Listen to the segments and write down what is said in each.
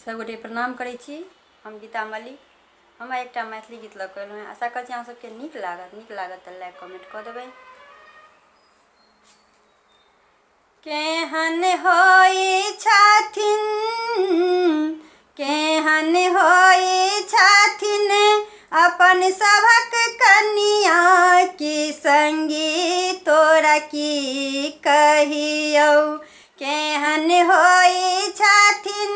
सभगोटे प्रणाम करै छी। हम गीता मल्लिक। हम आइ एकटा मैथिली गीत लऽ कऽ एलहुँ हेँ। आशा करै छी अहाँ सबके नीक लागत। नीक लागत तऽ लाइक कमेंट कऽ देबै। केहन होइ छथिन, केहन होइ छथिन अपन सभक कनिया की संगी तोरा की कहियौ। केहन होइ छथिन,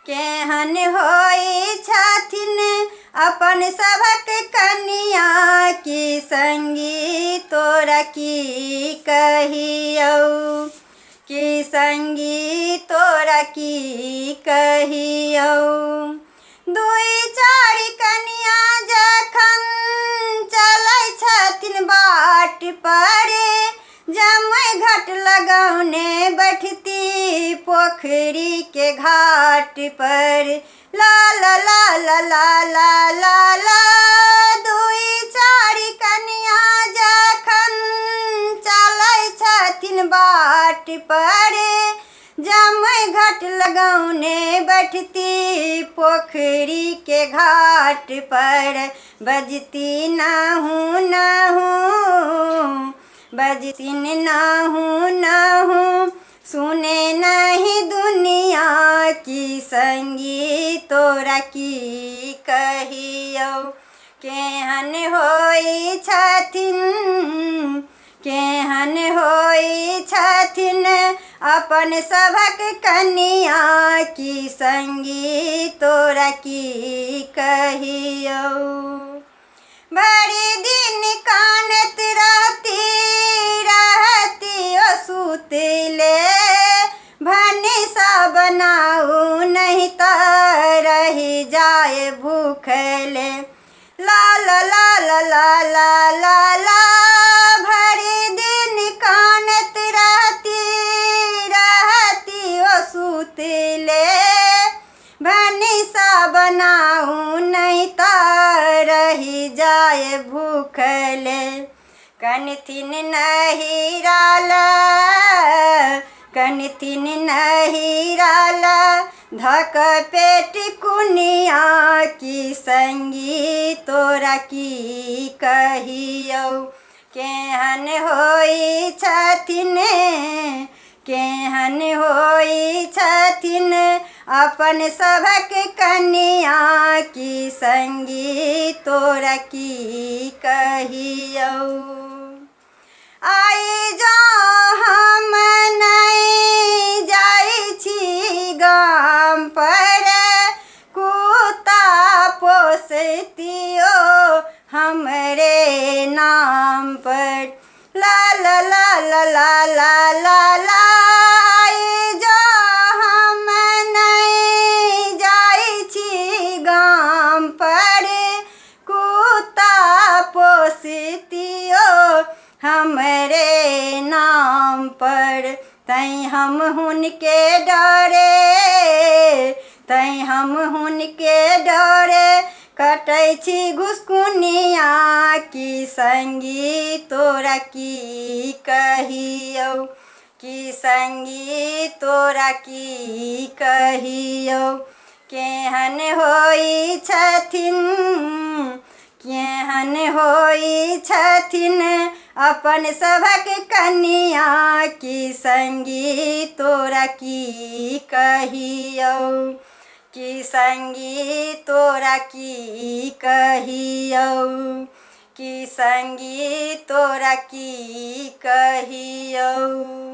केहन होइ छथिन अपन सभक कनिया की संगी तोरा की कहियौ। की संगी तोरा की कहियौ। दुइ चारि कनिया जखन चलै छथिन बाट पर, जमै घट लगौने बैठती पोखरी के घाट पर। ला ला ला ला ला ला ला ला। दुइ चारि कनिया जखन चलै छथिन बाट पर, जमै घट लगौने बैठती पोखरी के घाट पर। बजती नाहू नाहू, बजतिन नाहू नाहू, सुने नहीं दुनिया की संगी तोरा की कहियौ। केहन होइ छथिन, केहन होइ छथिन अपन सभक कनिया की संगी तोरा की कहियौ। भरि दिन कानैत रहती रहती ओ सुतले, भनसा बनाऊ नहीं तऽ रहि जाय भूखले। ला ला ला ला ला ला ला ला। भरि दिन कानैत रहती रहती ओ सुतले, भनसा बनाऊ नहीं तऽ रहि जाय भूखले। कनथिन नहिराल, कनथिन नहिराल धक पेट कुनिया की संगी तोरा की कहियौ। केहन होइ छथिन, केहन होइ छथिन अपन सभक कनिया की संगी तोरा की कहियौ। आइ जँ हम नहि जाइ छी गाम पर, कुत्ता पोसतियो हमरे नाम पर। ला ला ला ला ला ला ला ला। आइ जँ हम नहि जाइ छी गाम पर, कुत्ता पोसतियो हमरे नाम पर। तैं हम हुनके डरे, तैं हम हुनके डरे कटै छी घुसकुनिया की संगी तोरा की कहियौ। की संगी तोरा की कहियौ। केहन होइ छथिन, केहन होइ छथिन अपन सभक कनिया की संगी तोरा की कहियौ। की संगी तोरा की कहियौ। की संगी तोरा की कहियौ।